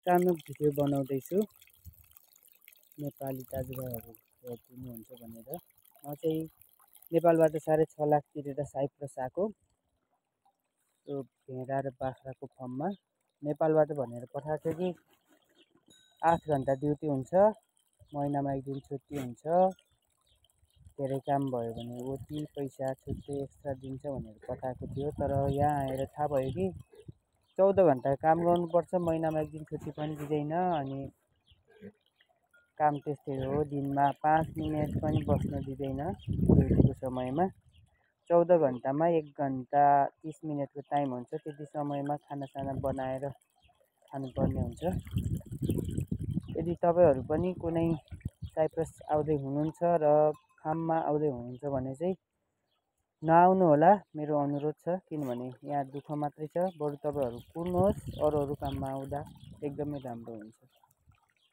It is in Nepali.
सानो भिडियो बनाउँदैछु नेपाली दाजुभाइहरू हेरिदिनुहुन्छ भनेर। म चाहिँ नेपालबाट 6.5 लाख तिरेर साइप्रस आएको। त्यो भेडा र बाख्राको फर्ममा नेपालबाट भनेर पठाएको थियो कि 8 घन्टा ड्युटी हुन्छ, महिनामा 1 दिन छुट्टी हुन्छ, धेरै काम भयो भने ओटी पैसा छुट्टै एक्स्ट्रा दिन्छ भनेर पठाएको थियो। तर यहाँ आएर थाहा भयो कि 14 घन्टा काम गर्नुपर्छ, महिनामा 1 दिन छुट्टी पनि दिँदैन। अनि काम त्यस्तै हो, दिनमा 5 मिनट पनि बस्न दिँदैन ड्युटीको समयमा। 14 घन्टामा 1 घन्टा 30 मिनटको टाइम हुन्छ, त्यति समयमा खानासाना बनाएर खानुपर्ने हुन्छ। यदि तपाईँहरू पनि कुनै साइप्रस आउँदै हुनुहुन्छ र फार्ममा आउँदै हुनुहुन्छ भने चाहिँ नआउनु होला, मेरो अनुरोध छ। किनभने यहाँ दुःख मात्रै छ, बरु तपाईँहरू कुर्नुहोस्, अरू काममा आउँदा एकदमै राम्रो हुन्छ।